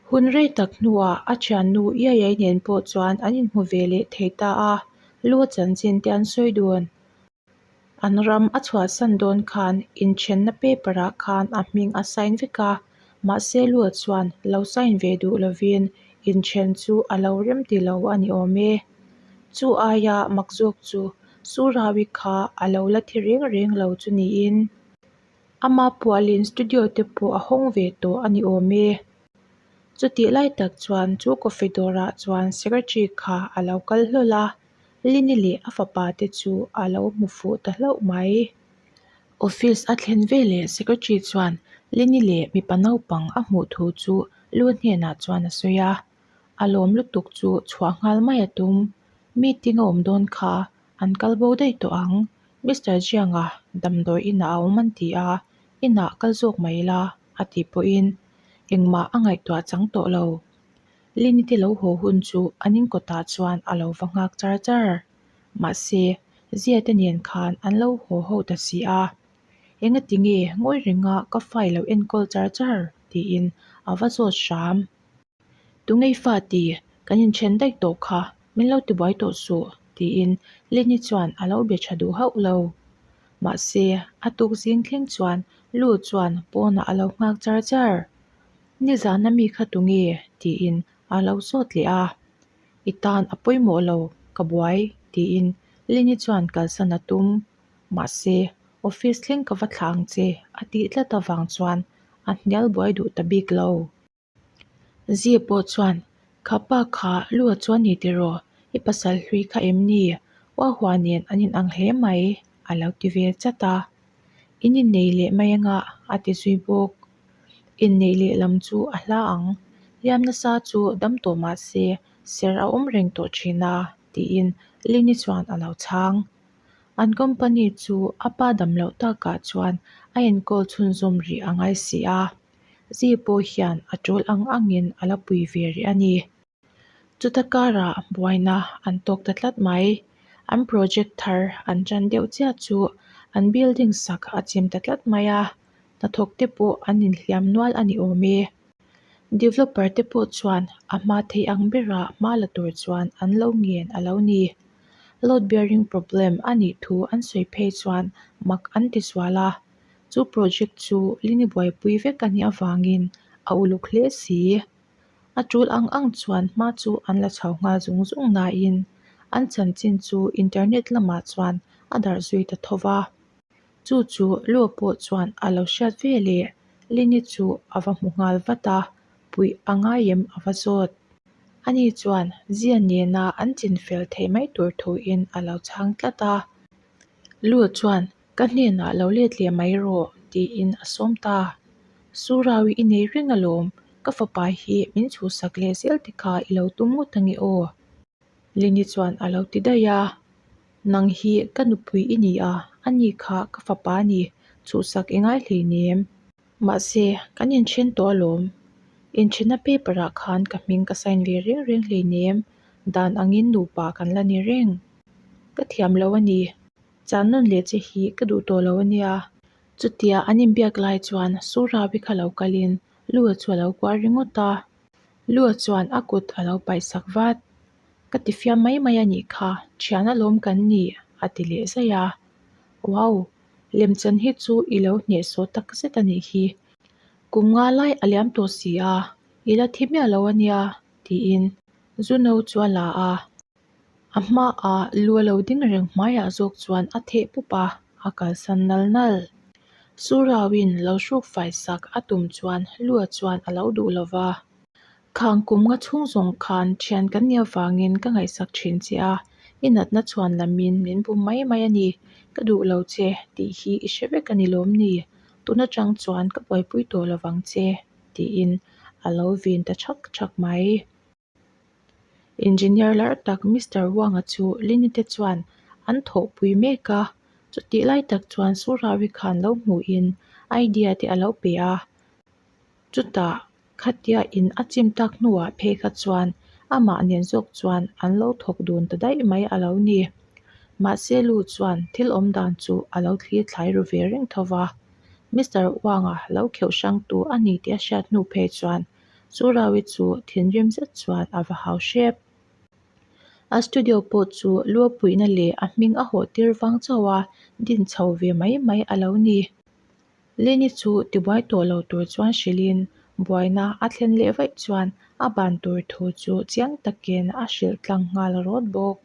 Hun rei tak hnuah a thiannu Iaiai nen pawh chuan an inhmu ve leh thei ta a, lu a chanchin te an sawi dun. An ram a chhuahsan dawn khan inthenna paper ah khan a hming a sign vek a, mahse Lua chuan lo sign ve duh lovin inthen chu a lo rem ti lo a ni awm e. Chu aia mak zawk chu Surawi kha a lo la thi reng reng lo chu niin. Ama pualin studio te pawh a hawng ve tawh a ni awm e. Chutih lai tak chuan chu coffee dawrah chuan secretary kha a lo kal hlawl a, Lini leh a fapa te chu a lo hmu fuh ta hlauh mai. Office a thlen veleh secretary chuan Lini leh mipa naupang a hmuh thu chu Lu hnenah chuan a sawi a, a lawm lutuk chu chhuah nghal mai a tum. Meeting a awm dawn kha an kal bo daih tawh ang. Mister Jianga damdawi inah a awm an ti a, inah kal zawk mai ila a tih pawhin engmah a ngaihtuah chang tawh lo. Lini te lo haw hun chu an inkawtah chuan a lo va nghak char char. Mahse, Zia te nen khan an lo haw ho ta si a. Engati nge ngawi renga ka fa i lo enkawl char char? tiin a va zawt hram. Tungei fa ti, kan inthen daih tawh kha, min lo tibuai tawh suh, tiin Lini chuan a lo be tha duh hauh lo. Mahse, a tuk zing thleng chuan Lu chuan pawnah a lo nghak char char. Nizan a mi kha tunge? tiin a lo zawt leh a. I tan a pawimawh lo, ka buai, tiin Lini chuan kalsan a tum. Mahse, office thleng ka va thla ang che, a tih tlat avang chuan a hnial buai duh ta bik lo. Zia pawh chuan, Kha pa kha lu a chuan ni tiraw? I pasal hlui kha em ni? Uahua nen an inang hle mai, a lo ti ve chat a. In innei leh mai anga, a ti zui bawk. Inneih leh lam chu a hla ang. Hliam nasa chu dam tawh mah se, ser a awm reng tawh thin a, tiin Lini chuan a lo chhang. An company chu a pa dam loh takah chuan a enkawl chhunzawm rih a ngai si a. Zi pawh hian a tul ang angin a la pui ve rih a ni. Chuta karah buaina an tawk ta tlat mai. An project thar an tan deuh chiah chu an building sak a chim ta tlat mai a, hnathawk te pawh an inhliam nual a ni awm e. Developer te pawh chuan a hma theih ang bera hma la tur chuan an lo ngen a lo ni. Load bearing problem a nih thu an sawi phei chuan mak an ti sual a. Chu project chu Lini buaipui vek a nih avangin a uluk hle si. A tul ang ang chuan hma chu an la chho nghal zung zung nain an chanchin chu internet lamah chuan a darh zui ta tho va. Chu chu Lua pawh chuan a lo hriat ve leh Lini chu a va hmu nghal vat a, puih a ngai em a va zawt. Ani chuan Zia nena an chinfel theih mai tur thuin a lo chhang tlat a. Lua chuan Ka hnenah lo let leh mai rawh, tiin a sawm ta. Surawi i nei reng alawm, ka fapa hi min chhuhsak leh zel te kha i lo tum ngawt ange aw. Lini chuan a lo ti daih a, Nang hi ka nupui i ni a, ani kha ka fapa a ni, chhuhsak i ngai hleinem. Mahse, kan inthen tawh alawm. Inthenna paper ah khan ka hming ka sign ve reng reng hleinem, dan angin nupa kan la ni reng. Ka thiam lo a ni. Chan nawn leh che hi ka duh tawh lo a nia. Chutia an inbiak lai chuan Surabi kha lo kalin Lua chu a lo kual ringawt a. Lua chuan a kut a lo paih sak vat. Ka ti fiam mai mai a nih kha, thian alawm kan ni a ti leh zaih a. Wow! Lemchan hi chu i lo hnehsawh tak zet a nih hi. Kum nga lai a liam tawh si a, i la thi miah lo a nia tiin Zuno chu a la a. A hmaah lu a lo ding reng hmaiah zawk chuan a theh pup a, a kalsan nal nal. Surauin lo hruk fai sak a tum chuan Lua chuan a lo duh lo va. Khang kum nga chhung zawng khan thian kan nih avangin ka ngaihsak thin che a, i natna chhuan lamin min bum mai mai a ni, ka duh lo che tih hi i hre vek a ni lawm ni? Tun atang chuan ka buaipui tawh lo vang che, tiin a lo vin ta thak thak mai. Engineer lar tak Mister Wang-a chu Lini te chuan an thawhpui mek a, chutih lai tak chuan Surawi khan lo hmuhin idea te a lo pe a, chutah khatia in a chim tak hnuah phei kha chuan amah nen zawk chuan an lo thawk dun ta daih mai a lo ni. Mahse Lu chuan thil awm dan chu a lo thlir thlai ru ve reng tho va, Mister Wang-a lo kheuh hrangtu a ni tih a hriat hnu phei chuan Surawi chu thinrim zet chuan a va hau hrep. A studio pawh chu luapuihna leh a hming a hawh tir vang chauh a din chho ve mai mai a lo ni. Lini chu tibuai tawh lo tur chuan hrilhin buaina a thlen leh vaih chuan a ban tur thu chu chiang takin a hrilh tlang nghal rawt bawk.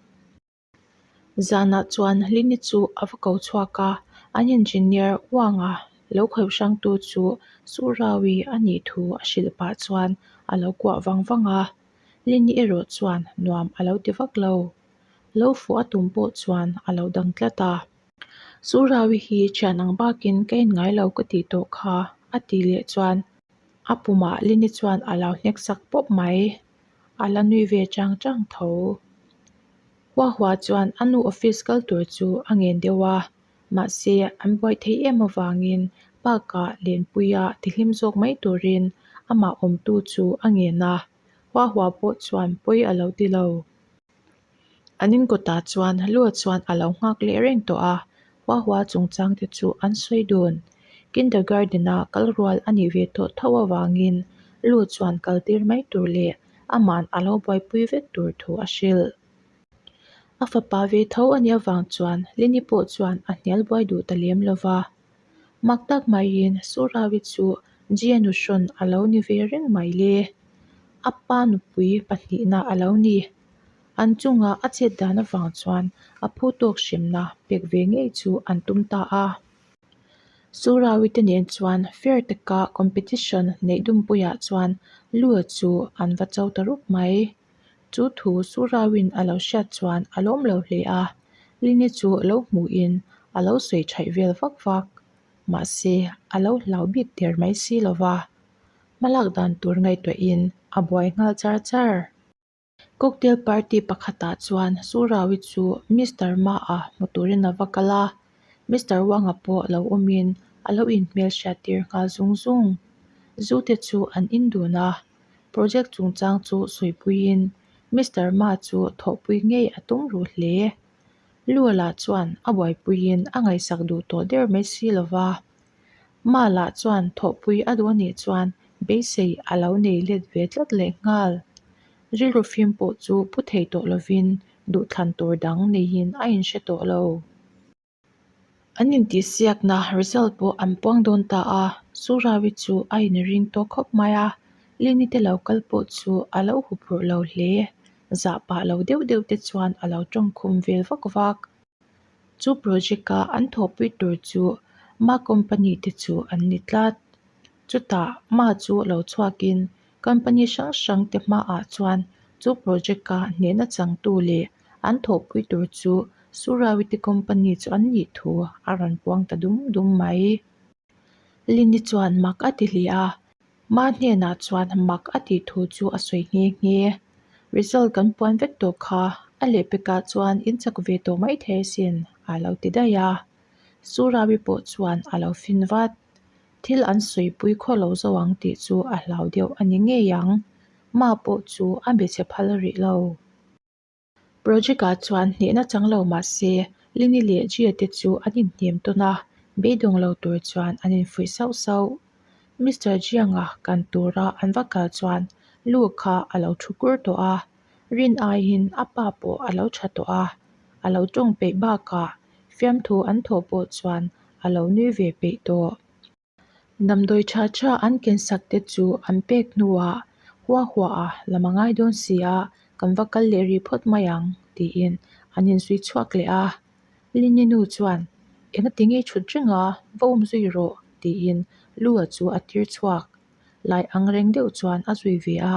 Zanah chuan Lini chu a va ko chhuak a, an engineer Uanga lo khawih hrangtu chu Surawi a nih thu a hrilh pah chuan a lo kuah vang vang a, Lini erawh chuan nuam a lo ti vak lo. Lo fuh a tum pawh chuan a lo dang tlat a. Surawi hi thian ang bakin ka en ngai lo ka tih tawh kha a tih leh chuan a pumah Lini chuan a lo hnek sak pawp mai. A la nui ve chang chang tho. Hua hua chuan a nu office kal tur chu a ngen deuh a, mahse an buai theih em avangin park ah lenpuia tihlim zawk mai turin amah awmtu chu a ngen a, Hua hua pawh chuan pawi a lo ti lo. An inkawtah chuan Lua chuan a lo nghak leh reng tawh a, Hua Hua chungchang te chu an sawi dun. Kindergarten-a kal rual a nih ve tawh tho avangin Lu chuan kal tir mai tur leh ama'n a lo buaipui vek tur thu a hrilh. A fapa ve tho a nih avang chuan Lini pawh chuan a hnial buai duh ta lem lo va. Mak tak maiin Surawi chu Jia nuhrawn a lo ni ve reng mai le. A pa nupui pahnihna a lo ni. An chunga a chet dan avang chuan a phu tawk hremna pek ve ngei chu an tum ta a. Surawi te nen chuan fair taka competition neih dumpuiah chuan Lua chu an va cho ta rup mai. Chu thu Surawin a lo hriat chuan a lawm lo hle a, Lini chu lo hmuhin a lo sawi thaih vel vak vak. Mahse, a lo hlau bik der mai si lo va, hmalak dan tur ngaihtuahin a buai nghal char char. Cocktail party pakhatah chuan Surawi chu Mister Ma-a hmu turin a va kal a, Mister Wang-a pawh lo awmin a lo inhmelhriat tir nghal zung zung. Zu te chu an in dun a, Project chungchang chu sawipuiin Mister Ma chu thawhpui ngei a tum ruh hle. Lua lah chuan a buaipuiin a ngaihsak duh tawh der mai si lo va. Ma lah chuan thawhpui a duh a nih chuan beisei a lo nei let ve tlat leh nghal. Rilru fim pawh chu pu thei tawh lovin duhthlan tur dang neiin a inhre tawh lo. An intihsiakna result pawh an puang dawn ta a, Surawi chu a inring tawh khawp mai a, Lini te lo kal pawh chu a lo huphurh lo hle, zah pah lo deuh deuh te chuan a lo tawngkhum vel vak vak. Chu project a an thawhpui tur chu Ma company te chu an ni tlat. Chutah Ma chu lo chhuakin company hrang hrang te hmaah chuan chu project a hnehna changtu leh an thawhpui tur chu Surawiti company chu an nih thu a rawn puang ta dum dum mai. Lini chuan mak a ti hle a, Ma hnenah chuan mak a tih thu chu a sawi nghe nghe. Result kan puan vek tawh kha, a lehpekah chuan in chak ve tawh mai thei asin a lo ti daih a. Surawi pawh chuan a lo fin vat. Thil an sawipui khaw lo zo ang tih chu a hlau deuh a ni ngei ang. Ma pawh chu a be chhe phal rih lo. Project-ah chuan hnehna chang lo mah se, Lini leh Gia te chu an inhnem tawn a, beidawng lo tur chuan an infuih sauh sauh. Mister Jiang-a kan tura an va kal chuan Lu kha a lo thu kur tawh a, rin aiin a pa pawh a lo tha tawh a, a lo tawng peih bakah fiamthu an thawh pawh chuan a lo nui ve peih tawh. Damdawi tha tha an ken sak te chu an pek hnuah hua hua a lam a ngai dawn si a, kan va kal leh rih phawt mai ang tiin an inzui chhuak leh a. Lini nu chuan engati nge thut reng a, va um zui rawh tiin Lua chu a tir chhuak. Lai ang reng deuh chuan a zui ve a.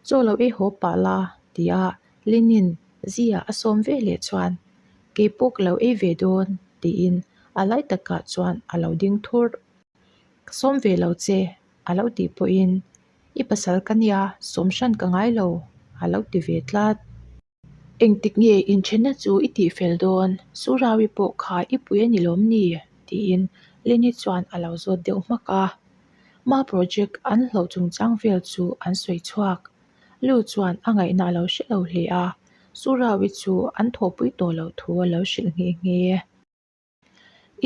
Chaw lo ei haw pah la tia Linin Zia a sawm ve leh chuan kei pawh ka lo ei ve dawn tiin a lai takah chuan a lo ding thur. Ka sawm ve lo che a lo tih pawhin i pasal ka nia sawm hran ka ngai lo a lo ti ve tlat. Engtik nge inthenna chu i tih fel dawn? Surawi pawh kha i pui a ni lawm ni? tiin Lini chuan a lo zawt deuh hmak a. Ma project an hlauh chungchang vel chu an sawi chhuak. Lu chuan a ngaihna a lo hre lo hle a, Surawi chu an thawhpui tawh loh thu a lo hrilh nghe nghe.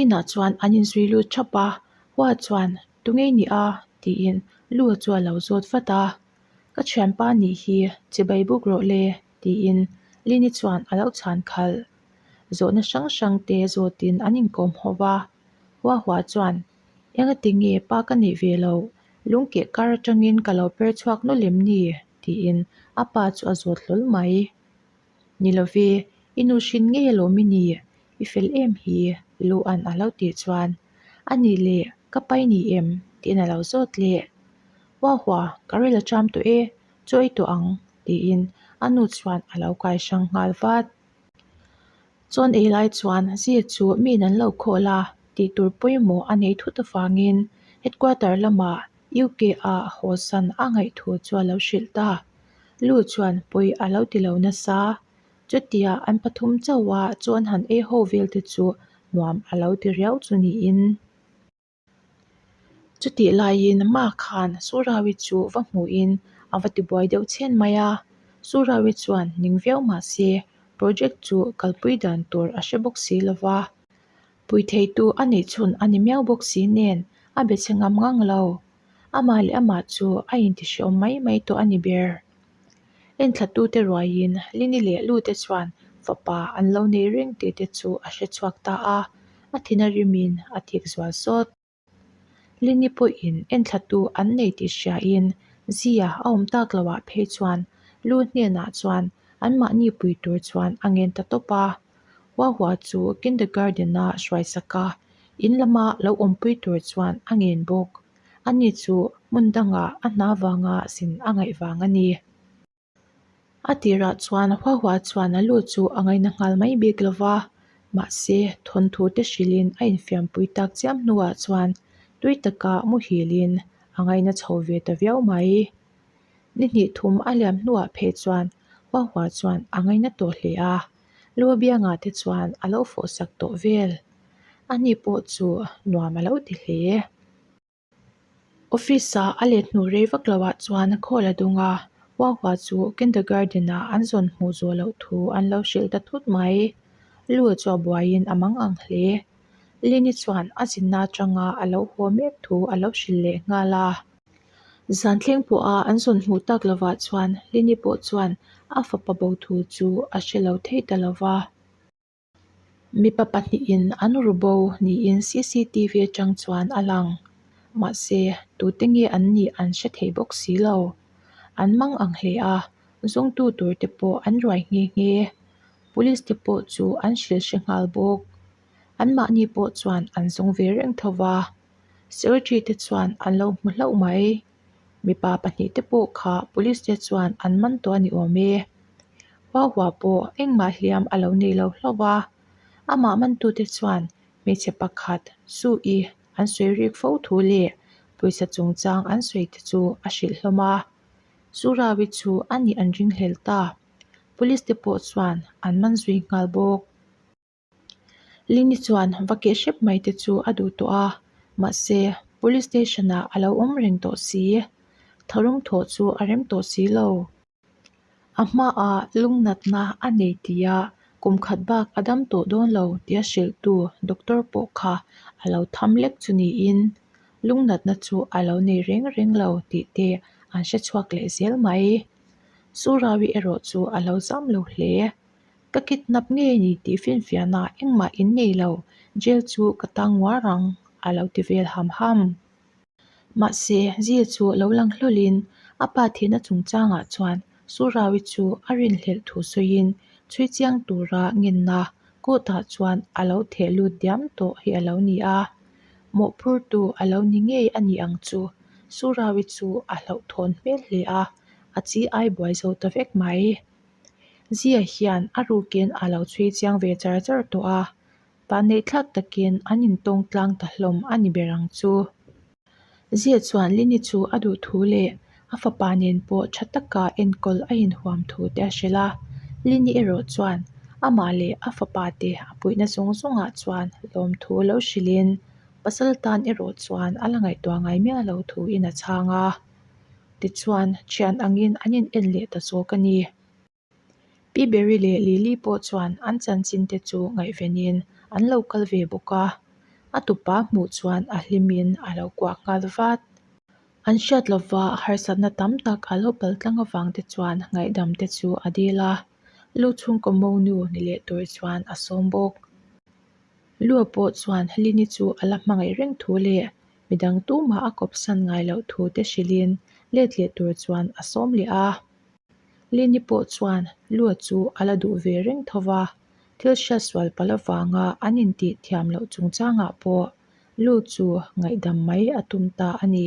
Inah chuan an inzui lut thap a, Hua chuan, Tunge i nih a? tiin Lu chu a lo zawt vat a. Ka thianpa nih hi chibai buk rawh le, tiin Lini chuan a lo chhan khalh. Zawhna hrang hrang te zawtin an inkawm ho va. Hua Hua chuan, Engati nge pa ka neih ve loh? Lungkeh kar atangin ka lo per chhuak nawlh em ni? tiin a pa chu a zawt hlawl mai. Ni love, i nu hrin ngei alawm i ni, i fel em hi, Luan a lo tih chuan, A nih leh, ka pai ni em? tiin a lo zawt leh. Hua hua, ka rel a cham tawh e, chaw ei tawh ang, tiin a nu chuan a lo kai hrang nghal vat. Chawn ei lai chuan Zia chu miin an lo khawl a, tih tur pawimawh a nei thut avangin headquarter lamah UK ah hawsan a ngaih thu chu a lo hrilh ta. Lu chuan pawi a lo ti lo nasa. Chutia an pathum chauh a chuan han ei ho vel te chu nuam a lo ti riau chu niin. Chutih laiin Ma khan Surawi chu va hmuhin a va tibuai deuh chhen mai a. Surawi chuan ning viau mah se. Project chu kalpui dan tur a hre bawk si lo va. Pui theitu a neih chhun a ni miau bawk si nen a be chhe ngam ngang lo. Amah leh amah chu a intihreawm mai mai tawh a ni ber. Enthlatute ruaiin Lini leh Lute chuan fapa an lo nei reng tih te chu a hre chhuak ta a, a thin a rimin a thik zual sawt. Lini pawhin enthlatu an nei tih hriain Zia a awm tak loah phei chuan Lu hnenah chuan anmahni pui tur chuan a ngen ta tawp a. Hua Hua chu kindergarten-a hruaisak a, in lama lo awmpui tur chuan a ngen bawk. Ani chu hmun dangah a hna vanga zin a ngaih vang a ni. A tirah chuan Hua Hua chuan a lu chu a ngaina nghal mai bik lo va, mahse thawnthu te hrilhin a infiampui tak chiam hnuah chuan tui taka muhilin a ngaina chho ve ta viau mai. Ni hnih thum a liam hnuah phei chuan Hua Hua chuan a ngaina tawh hle a, lu biangah te chuan a lo fawhsak tawh vel. Ani pawh chu nuam a lo ti hle. Office-a a let hnu rei vak loah chuan call a dung a, Hua Hua chu kindergarten-ah an zawn hmuh zawh loh thu an lo hrilh ta thut mai. Lu chu a buaiin a mang ang hle. Lini chuan a zinna atanga a lo haw mek thu a lo hrilh leh nghal a. Zan thleng pawha an zawn hmuh tak lovah chuan Lini pawh chuan a fapa bo thu chu a hre lo thei ta lo va. Mipa pahnihin an ru bo niin cctv atang chuan a lang. Mahse, tute nge an nih an hre thei bawk si lo. An mang ang hle a, zawngtu tur te pawh an ruai nghe nghe. Police te pawh chu an hrilh hre nghal bawk. Anmahni pawh chuan an zawng ve reng tho va. Secretary te chuan an lo hmu hlauh mai. Mipa pahnihte pawh kha police te chuan an man tawh a ni awm e. Hua hua pawh engmah hliam a lo nei lo hlauh a, amah mantute chuan hmeichhe pakhat Su-i an sawi rik fo thu leh pawisa chungchang an sawi te chu a hrilh hlawm a. Surawi chu a nih an ringhlel ta. Police te pawh chuan an man zui nghal bawk. Lini chuan va keh hrep mai te chu a duh tawh a, mahse police station ah a lo awm reng tawh si. Tharum thawh chu a rem tawh si lo. A hmaah lungnatna a nei tia kum khat bak a dam tawh dawn lo tia hrilhtu doctor pawh kha a lo tham lek chu niin lungnatna chu a lo nei reng reng lo tih te an hre chhuak leh zel mai. Surawi erawh chu a lo zam lo hle. Ka kidnap ngei ni tih finfiahna engmah in nei lo, jail chu ka tang nguar ang, a lo ti vel ham ham. Mahse, Zia chu lo lang hlawlhin a pa thihna chungchangah chuan Surawi chu a rinhlelh thu sawiin chhui chiang tura ngenna court-ah chuan a lo theh lut diam tawh hi a lo ni a. Mawhphurtu a lo ni ngei a ni ang chu, Surawi chu a hlauhthawn hmel hle a, a chi ai buai zo ta vek mai. Zia hian a rukin a lo chhui chiang ve char char tawh a, vanneih thlak takin an intawng tlang ta hlawm a ni ber ang chu. Zia chuan Lini chu a duh thu leh a fapa nen pawh tha taka enkawl a inhuam thu te a hrilh a, Lini erawh chuan amah leh a fapa te a puihna zawng zawngah chuan lawmthu lo hrilhin pasal tan erawh chuan a la ngaihtuah ngai miah lo thuin a chhang a. Tichuan, thian angin an in en leh ta zawk a ni. Pi Berry leh Lily pawh chuan an chanchin te chu ngaihvenin an lo kal ve bawk a. A tupa hmuh chuan a hlimin a lo kuah nghal vat. An hriat lova harsatna tam tak a lo pal tlang avang te chuan ngaihdam te chu a dil a. Lu chhungkaw monu ni leh tur chuan a sawm bawk. Lua pawh chuan Lini chu a la hmangaih reng thu leh midang tumah a kawpsan ngai loh thu te hrilhin let leh tur chuan a sawm leh a. Lini pawh chuan Lua chu a la duh ve reng tho va, thil hriatsual palh avanga an intih thiam loh chungchangah pawh Lu chu ngaihdam mai a tum ta a ni.